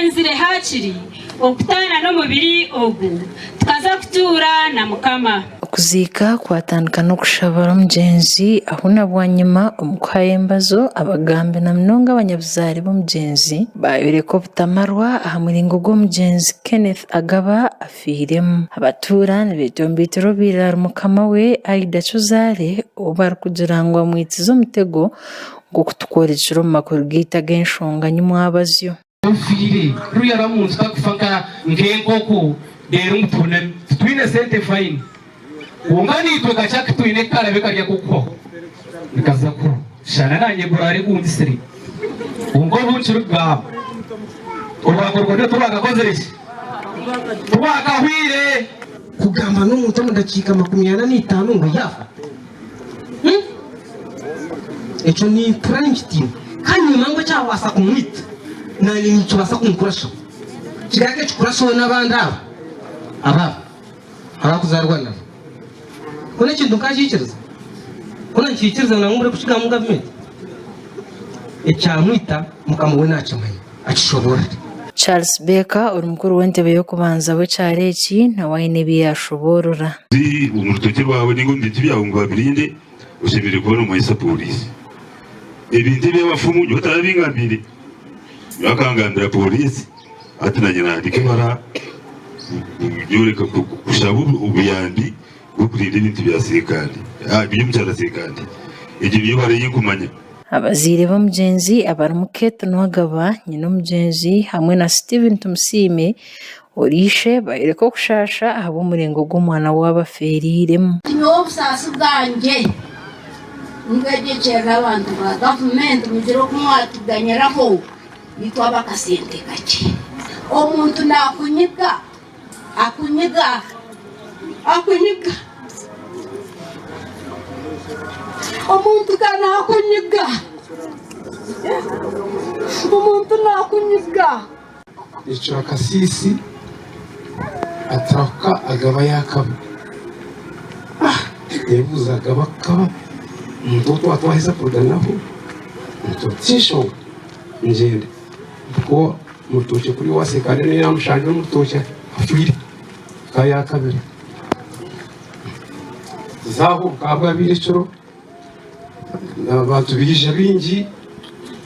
Twenzire haakiri okutaana n'omubiri ogu, tukaza kutuura na Mukama. Okuziika kwatandika n'okushaba omugyenzi ahu na bwanyima omu kuhayo embazo abagambi na munonga abanyabuzaare b'omugyenzi baayoreka obutamarwa aha muringo gu omugyenzi Kenneth Agaba afiiremu. Abatuura nibetombeitera obaire ari mukama we Aidah Kyozaare ou barikugira ngu amwitsize omutego nk'oku tukworekire omu makuru gaitu ag'enshonga nyimwabazyo. Ofiire ruriya rw'omuntu takufa nka nk'enkoko reero ngu tuhuname. Titwine sente fine. Kwonka naitwe kakye aku twine kukarabe kari ak'okuhwaho nikaza kuhwaho. Shana naanye guraare gungisire. Kwonka obu nkirikugamba orwango rwona tirwakakozire ki? Tirwakahwire. Kugamba n'omuntu omu dakiika makumyana n'eitaano ngu yaafa? Ekyo nimpurira ninkitiina. Kandi nimmanya ngu ekyabaasa kumwita naanye nikibaasa kunkurashaho. Kigaruke kikurasheho n'abandi aba abaabo abakuzaarwa nabo. Mbwenu ekintu nkakiikiriza? Hoona nikiikiriza nangwa mbure kukigamba omu gavumenti? Ekyamwita Mukama we naakimanya, akishoboorore. Charles Baker ori mukuru w'entebe y'okubanza w'ekyaro eki nawe aine ebi yaashoboorora. Omu rutookye rwawe nainga omu bintu byawe ngu babirinde, oshemereire kuba noomanyisa pooriisi. Ebintu eby'abafumu nyowe tarabingambiire, nyowe akangambira pooriisi hati naanye nahandiika ebara nyoreka kushaba obuyambi bw'okurinda ebintu bya Ssekandi, by'omu kyaro Ssekandi. Egyo niyo bara ei nkumanya. Abazaire b'omugyenzi abarimu Kate Nuwagaba, nyina omugyenzi hamwe na Steven Tumusiime ori ishe bayoreka okushaasha ahabw'omuringo ogu omwana waabo afeereiremu. Nyowe obusaasi bwangye nibwegyekyerera abantu ba gavumenti mugire oku mwatuganyiraho itwe ab'akasente kakye. Omuntu naakunyiga Akunyiga, akunyiga. Omuntu ka nakunyiga, omuntu nakunyiga. Yecura akasiisi, atarahuka agaba yaakaba. Ah! Yebuuza agaba akaba omuntu ou twaba twaheza kuruga naho, tinshoboka ngyende. Nikwo omu rutookye kuri owaseeka reero yaamushanga omu rutookye afiire eka yaakabiri. Zaaho bukaba bwabaire ekiro abantu baija baingi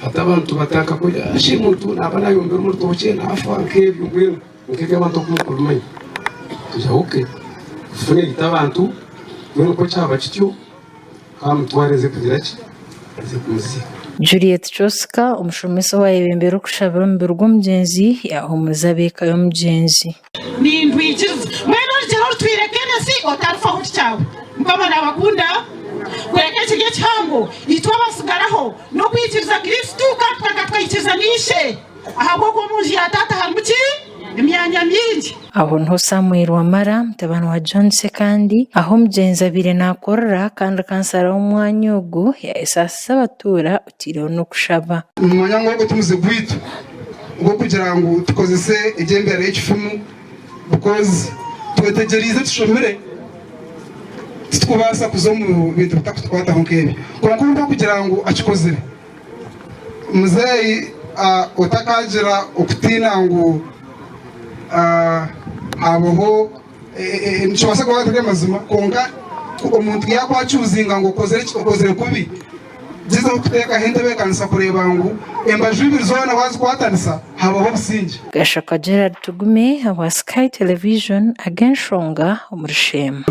hati abantu batandika kugira shi omuntu naaba naayombera omu rutookye naafa nk'ebyo mbwenu nk'ebi abantu oku murikubimanya. Tugira okay funa eyite abantu mbwenu ku kyaba kityo. Kamutware nze kugira ki? Nze kumuziika. Juliet Chosika, omushomesa owayebembera okushabira omubiri gw'omugyenzi yaahumuriza ab'eka y'omugyenzi. Nindwikiriza. Mbwenu orugyero orutwire Kenneth otarifaho tikyawe. Mukama nabakunda. Kureka ekiri ekihango itwe abasigaraho n'okwikiriza Kristo kandi tukaga tukaikiriza n'Ishe. Ahabw'okuba omu nju ya Taata harimu ki? Emyanya mingi. Aho niho Samuel Wamara, mutabani wa John Ssekandi, ahu omugyenzi abaire naakorera kandi kansara w'omwanya ogu yaayesaasiza abatuura otaireho n'okushaba. Nimumanya ngu ogu ti muze gwaitu ogw'okugira ngu tukozese egi embeera y'ekifumu because twetegyereize tushomire titukubaasa kuza omu bintu bitakutukwataho nk'ebyo. Kwonka obu barikugira ngu akikozire. Muzeeyi otakagira okutiina ngu habaho nikibaasa kuba gatari amazima kwonka omuntu yaakwakyuzinga ngu okozire kubi gyezaho kuteekaho entebeekanisa kureeba ngu embaju ibiri zoona waazikwatanisa habaho obusingye. Gashaka Gerald Tugume ahabwa Sky Television ag'enshonga omuri Sheema.